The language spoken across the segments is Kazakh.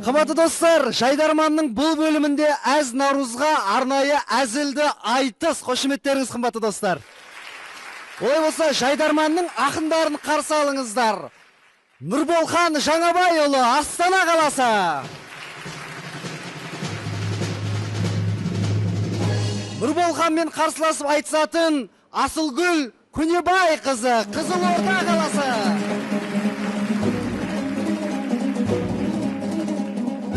Қымбатты достар, Жайдарманның бұл бөлімінде әз Наурызға арнайы әзілді айтыс. Қошеметтеріңіз, қымбатты достар. Олай болса, Жайдарманның ақындарын қарсы алыңыздар. Нұрболхан Жаңабайұлы, Астана қаласы. Нұрболханмен қарсыласып айтысатын Асылгүл Көнебай қызы, Қызылорда қаласы.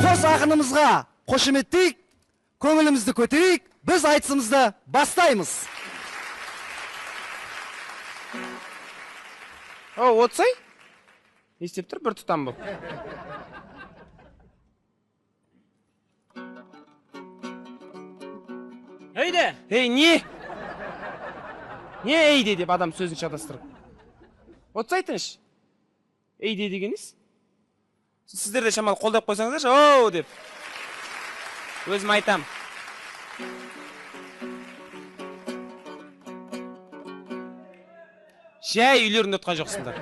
Қос ақынымызға қошеметтейік, көңілімізді көтерейік, біз айтысымызды бастаймыз. О, отсай? Не істеп тұр, бір тұтам бұл. Ейде! Ей, не? Не ейде деп адам сөзін шатастырып. Отсай айтыңызшы. Ейде деген несі? Сіздер де шамалы қолдап қойсаңыздаршы, оу деп. Өзім айтам. Жай үйлерінде отқан жоқсыңдар.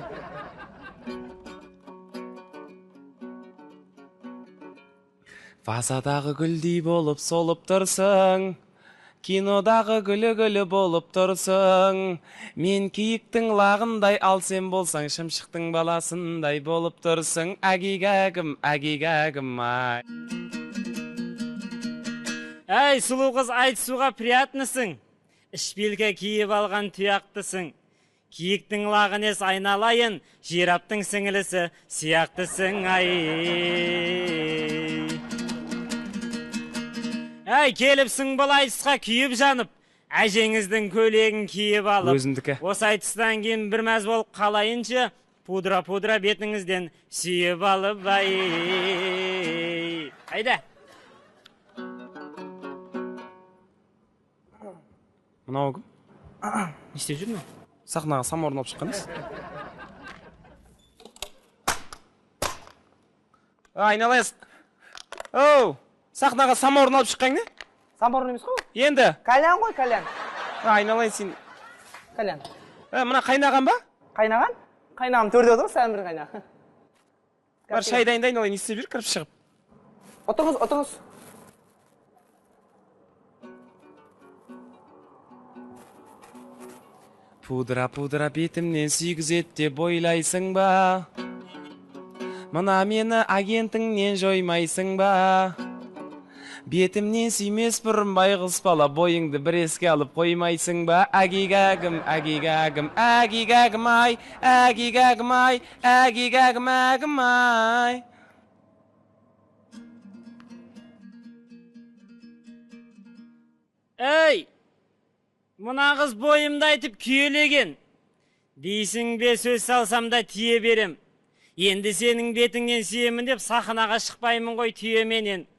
Вазадағы гүлдей болып солып тұрсың, кинодағы гүлі-гүлі болып тұрсың. Мен киіктің лағындай, ал сен болсаң шымшықтың баласындай болып тұрсың. Әгигәгім, әгигәгім ай. Әй, сұлу қыз, айтысуға приятнысың. Ішпелке киіп алған тұяқтысың. Киіктің лағы нес айналайын, жираптың сіңілісі сияқтысың ай. Әй, келіпсің бұл айтысқа күйіп жанып, әжеңіздің көйлегін киіп алып. Өзімдікі. Осы айтыстан кейін бір мәз болып қалайыншы, пудра-пудра бетіңізден сүйіп алып ай. Айда. Мынау кім? Не істеп жүр мынау? Сахнаға самаурын алып шыққан емес. Айналайын. Оу! Сахнаға самаурын алып шыққан не? Самаурын емес қой? Енді? Кальян ғой, кальян. Айналайын сен. Кальян. Мына қайнаған ба? Қайнаған? Қайнаған төрде отыр, сән бір қайнаған. Бар шай дайында, айналайын, не істеп жүр, кіріп шығып. Отырыңыз, отырыңыз. Пудра-пудра бетімнен сүйгізет деп ойлайсың ба? Мына мені агентіңнен жоймайсың ба? Бетімнен сүймес бұрын байғұс бала, бойыңды бір еске алып қоймайсың ба? Әгигәгім, әгигәгім, әгигәгім ай, әгигәгім ай, әгигәгім әгім ай. Ей, мына қыз бойымды айтып күйелеген. Дейсің бе, сөз салсам да тие берем. Енді сенің бетіңнен сүйемін деп сахнаға шықпаймын ғой түйеменен.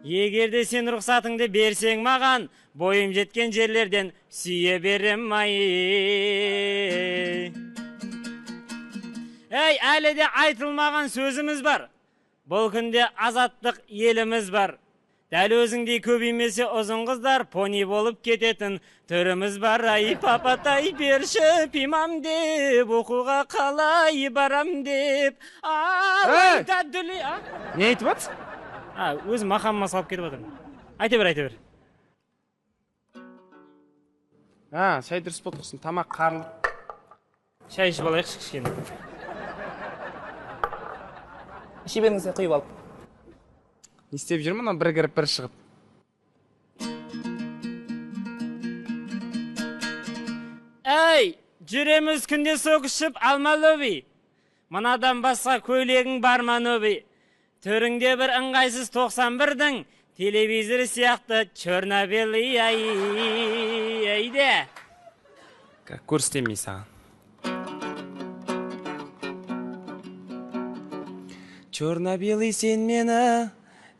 Егер де сен рұқсатыңды берсең маған, бойым жеткен жерлерден сүйе берем ай. Әй, әлі де айтылмаған сөзіміз бар. Бұл күнде азаттық еліміз бар. Дәл өзіңдей көбеймесе ұзын қыздар пони болып кететін түріміз бар. Ай, папатай берші пимам деп, оқуға қалай барам деп. Ай, дәділі, а? Не айтып атсың? Өзім мақамыма салып кетіп жатырмын. Айта бер, айта бер. Шай дұрыс болды құрсын, тамақ қарылып. Шай ішіп алайықшы кішкене. Іше беріңіз, құйып алып. Не істеп жүрмін, мынау бір кіріп, бір шығып. Әй, жүреміз күнде сок ішіп алма лөби. Мынадан басқа көйлегің бар ма нөби? Төріңде бір ыңғайсыз 91-дің телевизоры сияқты черно-белый ай, айде. Көрсетемін мен саған. Черно-белый сен мені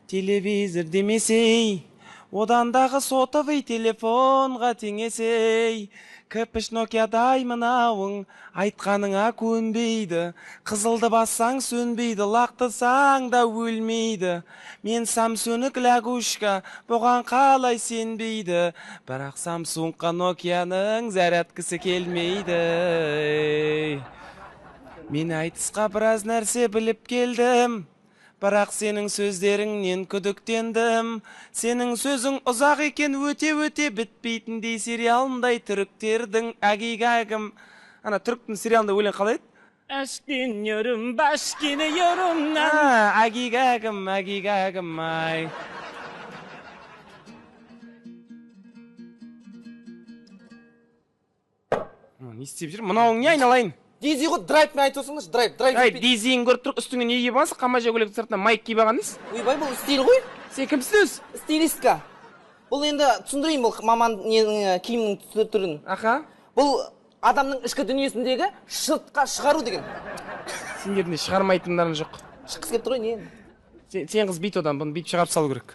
телевизор демесей, одандағы сотовый телефонға теңесей. Кіпіш Нокиядай мынауың айтқаныңа көнбейді. Қызылды бассаң сөнбейді, лақтырсаң да өлмейді. Мен Самсунг лягушка, бұған қалай сенбейді. Бірақ Самсунгқа Нокияның зарядкасы келмейді. Мен айтысқа біраз нәрсе біліп келдім. Бірақ сенің сөздеріңнен күдіктендім. Сенің сөзің ұзақ екен, өте-өте бітпейтіндей сериалындай түріктердің әгигәгім. Ана түріктің сериалында өлең қалай еді? Aşk dinliyorum, baş gidiyorum. Әгигәгім, әгигәгім ай. Не істеп жүр? Мынауың не, айналайын? Дизи ғой, драйвпен айтып отырсыңдаршы, драйв, драйв. Ай, дизиін көріп тұрып, үстіңе не киіп алғансың? Қамажа көйлектің сыртына майк киіп алған несі? Ойбай, бұл стиль ғой. Сен кімсің өзі? Стилистка. Бұл енді түсіндірейін, бұл маман ненің киімнің түрін. Аха. Бұл адамның ішкі дүниесіндегі сыртқа шығару деген. Сендердің де шығармайтындарың жоқ. Шыққысы келіп тұр ғой, не? Сен қыз бүйт одан, бұны бүйтіп шығарып салу керек.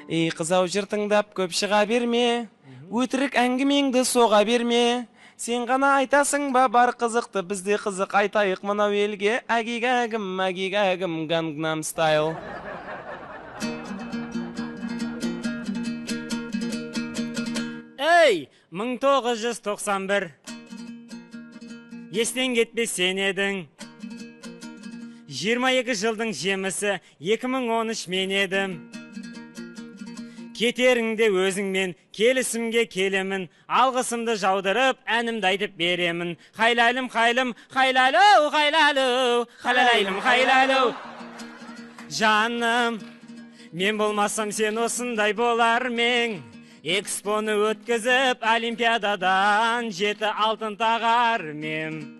Ей, қыз-ау, жыр тыңдап көп шыға берме, өтірік әңгімеңді соға берме. Сен ғана айтасың ба бар қызықты, біз де қызық айтайық мынау елге. Әгигәгім, әгигәгім, Гангнам стайл. Ей, 1991. Естен кетпес сен едің. 22 жылдың жемісі 2013 мен едім. Кетеріңде өзіңмен келісімге келемін, алғысымды жаудырып әнімді айтып беремін. Хайлалым, хайлым, хайлалу, хайлалу, халалайлым, хайлалу. Жаным, мен болмасам сен осындай болар мең. Экспоны өткізіп олимпиададан 7 алтын тағар мен.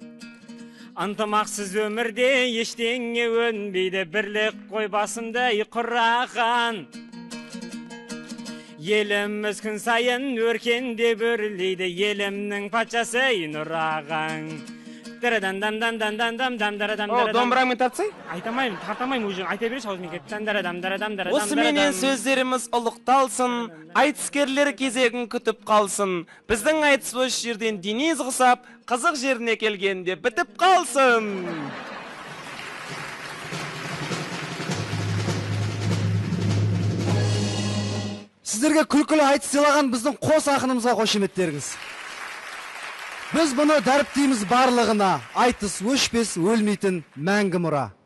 Ынтымақсыз өмірде ештеңе өнбейді, бірлік қой басымды құраған. Еліміз күн сайын өркендеп өрлейді, елімнің патшасы Нұрағаң. Домбыраңмен тартсай? Айтамаймын, тартамаймын уже, айта берші аузымен кетіп. Осыменен сөздеріміз ұлықталсын, айтыскерлер кезегін күтіп қалсын. Біздің айтыс осы жерден Денис құсап, қызық жеріне келгенде бітіп қалсын. Сіздерге күлкілі айтыс сыйлаған біздің қос ақынымызға қошеметтеріңіз. Біз бұны дәріптейміз барлығына. Айтыс өшпес, өлмейтін мәңгі мұра.